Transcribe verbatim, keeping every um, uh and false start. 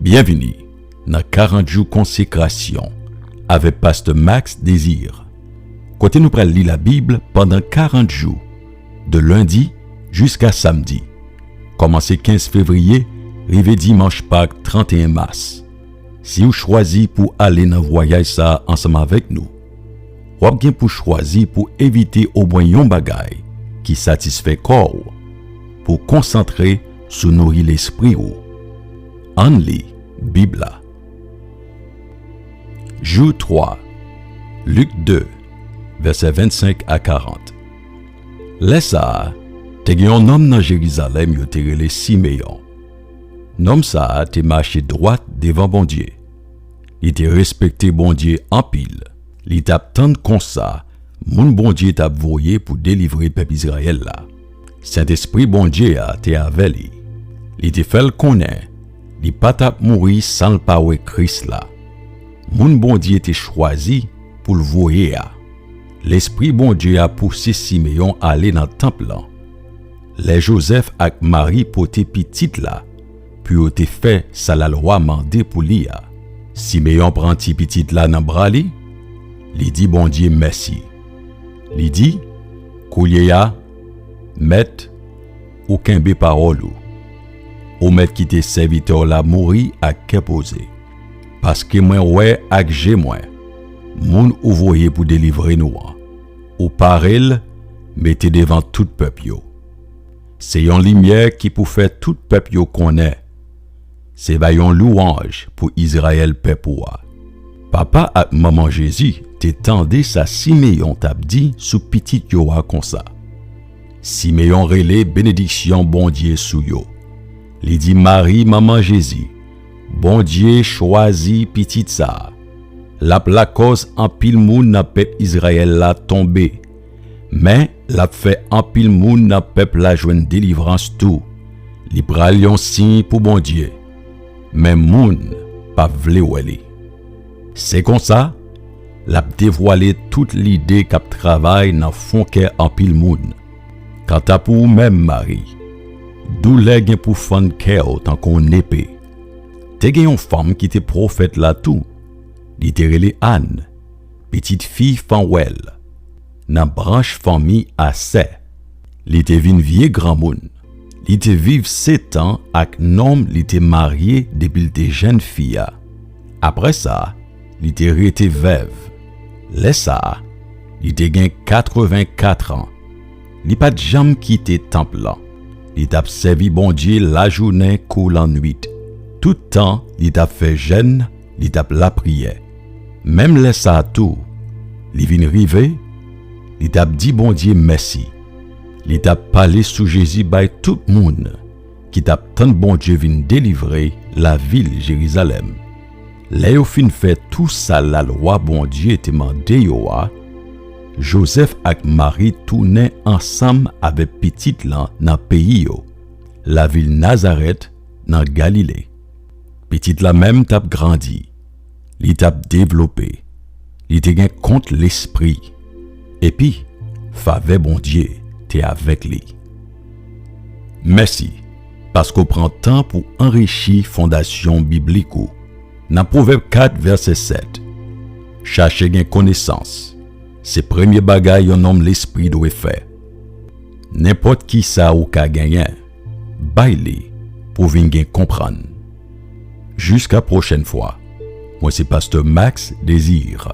Byenvini nan karant jou konsekrasyon avèk Pastè Max Désir, kote nou pral li Labib pandan karant jou, de lendi jiska samdi, kòmanse kenz fevriye rive dimanch Pak trannteyen mas. Si w chwazi pou ale nan vwayaj sa a ansanm avèk nou, w ap gen pou chwazi pou evite omwen yon bagay ki satisfè kò w, pou konsantre sou nouri lespri w. Ann li Bib la. Jou twa, Lik de, vèsè vennsenk a karant. Lè sa a, te gen yon nonm nan Jerizalèm yo te rele Simeyon. Nonm sa a te mache dwat devan Bondye. Li te respekte Bondye anpil. Li t ap tann konsa moun Bondye t ap voye pou delivre pèp Izrayèl la. Sentespri Bondye a te avè li. Li te fè l konnen li pa t ap mouri san l pa wè Kris la, moun Bondye te chwazi pou l voye a. Lespri Bondye a pouse Simeyon ale nan tanp lan, lè Jozèf ak Mari pote pitit la pou yo te fè sa lalwa mande pou li a. Simeyon pran ti pitit la nan bra li, li di Bondye mèsi. Li di, Koulye a, Mèt, ou kenbe pawòl ou. Ou mèt kite sèvitè w la mouri ak kè poze, paske mwen wè ak je mwen moun ou voye pou delivre nou an. Ou pare l mete devan tout pèp yo. Se yon limyè ki pou fè tout pèp yo konnen. Se bay yon lwanj pou Izrayèl pèp ou a. Papa ak manman Jezi te tande sa Simeyon t ap di sou pitit yo a konsa. Simeyon rele benediksyon Bondye sou yo. Li di Mari, manman Jezi, Bondye chwazi pitit sa a. L ap lakòz anpil moun nan pèp Izrayèl la tonbe. Men, l ap fè anpil moun nan pèp la jwenn delivrans tou. Li pral yon siy pou Bondye. Men moun p ap vle wè li. Se konsa, l ap devwale tout lide k ap travay nan fon kè anpil moun. Kanta pou ou menm, Mari, doulè gen pou fann kè w tankou yon nepe. Te gen yon fanm ki te pwofèt la tou. Li te rele Ann, pitit fi Fanwèl, nan branch fanmi Asè. Li te vin vye granmoun. Li te viv setan ak nonm li te marye depi l te jèn fi a. Apre sa, li te rete vèv. Lè sa a, li te gen katrevenkat an. Li pa t janm kite tanp lan. Li t ap sèvi Bondye lajounen kou lannwit. Tout tan li t ap fè jèn, li t ap lapriyè. Menm lè sa a tou, li vin rive, li t ap di Bondye mèsi. Li t ap pale sou Jezi bay tout moun ki t ap tann Bondye vin delivre lavil Jerizalèm. Lè yo fin fè tou sa lalwa Bondye te mande yo a, Jozèf ak Mari tounen ansanm avèk pitit lan nan peyi yo, lavil Nazarèt, nan Galile. Pitit la menm t ap grandi, li t ap devlope, li te gen kont lespri, epi favè Bondye te avèk li. Mèsi, paske w pran tan pou anrichi fondasyon biblik ou. Nan Pwovèb kat, vèsè sèt, chache gen konesans, se premye bagay yon nonm lespri dwe fè. Nenpòt ki sa ou ka genyen, bay li pou w vin gen konprann. Jiska pwochèn fwa, mwen se Pastè Max Désir.